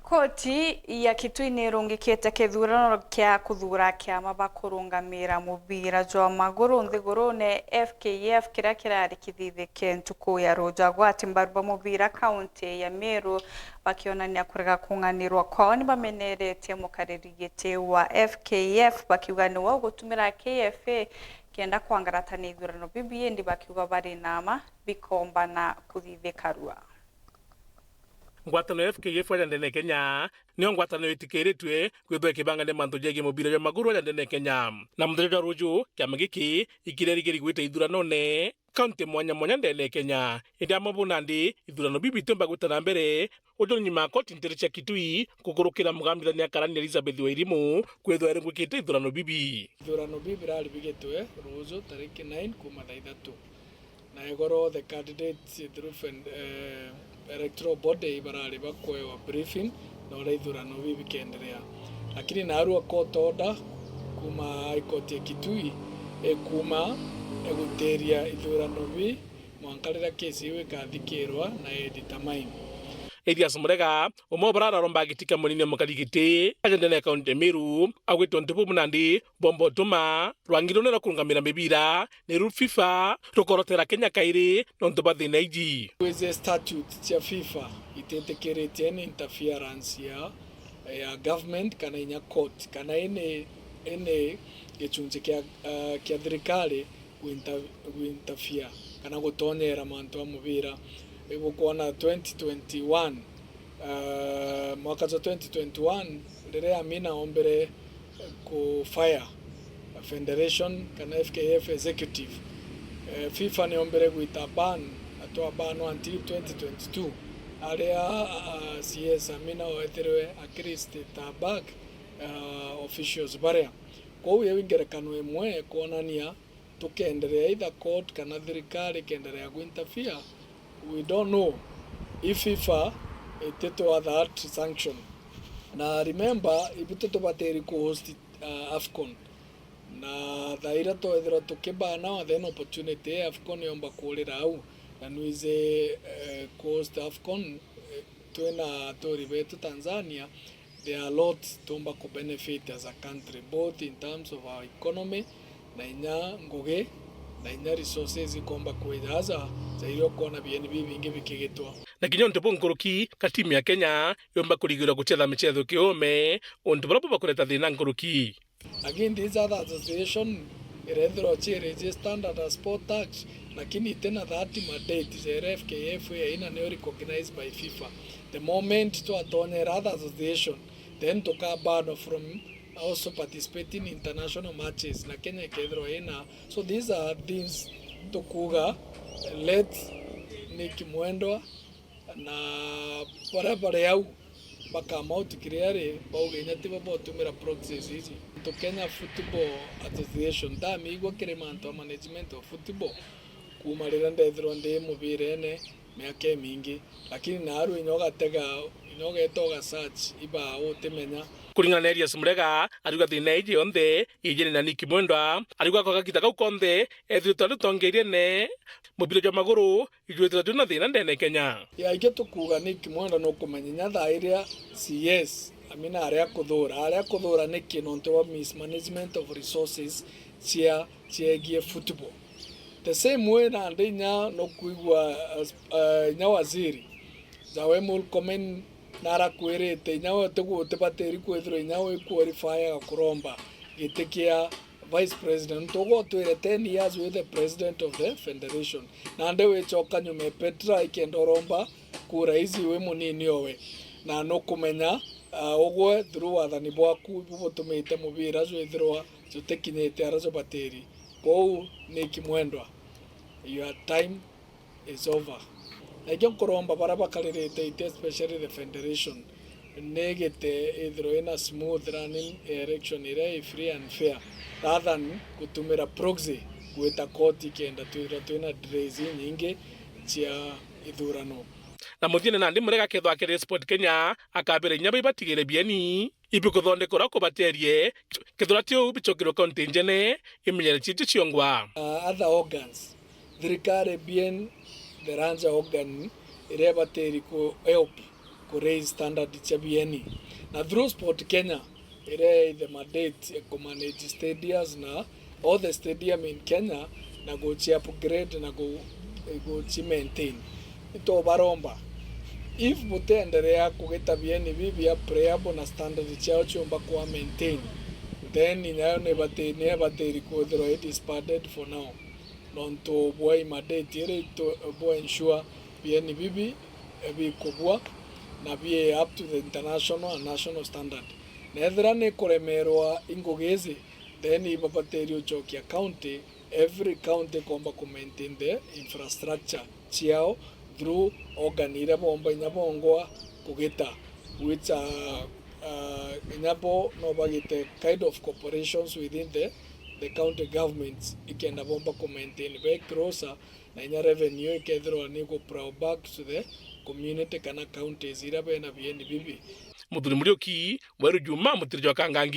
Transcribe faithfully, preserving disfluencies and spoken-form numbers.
Koti ya Kitui nirungikite kithurano kia kuthuura kiama ba kurungamira mubira jwa maguru nthigurune, F K F, kiria kirari kithithike ntuku ya ruuju. Agwati mbaru ba mubira kaunti ya Meru bakionania kurega kung'anirwa kwao nibameneretie mukariri giti wa F K F, bakiuga niwe ugutumira K F A kenda kwangaratania ithurano bibi, indi bakiuga bari na mma bikombana kuthithika rua. Ngwataniro ya F K F aja ndene ya Kenya niyo ngwataniro itikiritue kwithwa ikibangania mantu jegie mubira jwa maguru aja ndene ya Kenya. Na muthenya jwa ruuju, kiama giki ikirerigiri gwita ithuranone kaunti mwanya mwanya ndene ya Kenya. Indi amwe bu nandi ithurano bibi itiumba gwita na mbere, uju nyuma ya koti ntere cia Kitui kukurukira mugambithania karani Elizabeth Wairimu kwithwa irungikite ithurano bibi. Ithurano bibi birari bigitwe ruuju tariki nine kuuma thaa ithatu. Na igoro the candidates through fen-, eh, electoral body ibarari bakwewa briefing na uria ithurano biu bikenderea. Lakini naarua court order kuuma High Court ya Kitui ikuuma igutiria ithurano bi mwanka riria case iu ikathikirwa na i determine. Elias Murega, umwe wa barararomba giti kia munini wa mukarigiti aja ndene ya kaunti ya Meru, augite untu bubu nandi bomba utuma rwangi runene rwa kurungamira mibira niru FIFA rukorotera Kenya kairi nontu bwa thina iji. Kwiji statute cia FIFA ititikiritie any interference ya, ya government kana inya court kana any, any gicunji kia, uh, kia thirikari gwinta-, gwinterfere kana gutonyera mantu a mubira. Igukwona twenty twenty-one, ah, mwaka jwa twenty twenty-one, riria Amina ombere ku fire federation kana F K F executive, eh, FIFA niombere gwita ban, atwa ban until twenty twenty-two, aria, ah, C S Amina oetirwe akiristita back, ah, officials baria. Kwou yau ingerekano imwe kwonania tukenderea either court kana thirikari ikenderea gwinterfere, we don't know if FIFA ititwa that sanction. Na remember, ibu tutubatiri ku host, uh, AFCON. Na thaa iria twethirwa tukibana, then opportunity ya AFCON yomba kurira au. Na nwiji, eh, ku host AFCON, eh, twina aturi betu Tanzania, there are a lot tuumba ku benefit as a country, both in terms of our economy, na inya ngugi, na inya resources ikomba kwija aja, jairi ukwona bieni bibingi bikigitwa. Na kinya untu buu nkuruki, ka timu ya Kenya yomba kurigirwa gucetha micetho kiume, untu buria bubakureta thina nkuruki. Again, these other association irethirwa ci registered under Sport Act, lakini itina that mandate ja iria F K F ina nio recognized by FIFA. The moment twatonyera other association, then tukabanwa from also participating in international matches, na Kenya ikethirwa ina. So these are things tukuga, let Nick Mwendwa na baria bari au bakama utikiriari bauge inya tibo botumira proxies iji. To Kenya Football Association, ndamigua kiri mantu a management of football kuuma riria ndethirwa ndi mubirene miaka imingi, lakini naarua inya ugatega, inya ugeta uga search ibaa utimenya. Kuringana na Elias Murega, ariuga thina iji yonthe ijene na Nick Mwendwa, ariuga kwa kagita kau konthe ethirite ari utongeiriene mubira jwa maguru ijwithirwa jwina thina ndene Kenya. Ya, ikio tukuga Nick Mwendwa nukumenya inya thaa iria C S Amina aria kuthura, aria kuthura niki? Nontu wa mismanagement of resources cia, ciegie football. The same way nandi inya nukwigua, uh, uh, inya waziri Jawe Murkomen narakwirite inya we utigu-, utibatiri kwithirwa inya wi qualify agakuromba giti kia vice president. Nontu ugwe utwire ten years wi the president of the federation. Nandi wichoka nyuma ya Petra ikenda uromba kura iji wi munini owe. Na nukumenya, ah, ugwe through wathani bwaku ibu butumite mubira jwithirwa jutikinyite aria jubatiri. Kwou Nick Mwendwa, your time is over. Na ikio nkuromba baria bakaririte iti, especially the federation, ni gite ithirwe ina smooth running election iria i free and fair, rather than gutumira proxy gwita koti kenda twithirwa twina delays inyingi cia ithurano. Na muthiene nandi Murega akethwa akiri Sport Kenya, akabira inya bai batigire bieni ibikuthondeka uria kubaterie, kethirwa ti uu bicokirwe kaunti njene imenyere ciitio ciongwa. Uh, other organs, thirikari bien the larger organ iria ibatiri ku help ku raise standard cia bieni. Na through Sport Kenya, iria i the mandate ya ku manage stadiums na all the stadium in Kenya, na guci upgrade na gu-, guci maintain. Itubaromba, if buteenderea kugita bieni bibi bia playable na standard ciao ciumba kuba maintain, then nayo nibati-, nibatiri kwithirwa i disbanded for now. Nontu bwa i mandate iri itu-, bwa ensure bieni bibi bikubua na bi up to the international and national standard. Na ethira ni kuremerwa i ngugi ici, then ibabatiri ucokia county, every county komba ku maintain the infrastructure ciao through organ iria bomba inya bongwa kugita, which are, uh, inya bo no bagite kind of corporations within the, the county governments, ikenda bomba ku maintain be closer, na inya revenue ikethirwa ni gu plow back to the community kana counties iria bena bieni bibi. Muthuri Muriuki, Weru Juma, Mutiri jwa Kangangi.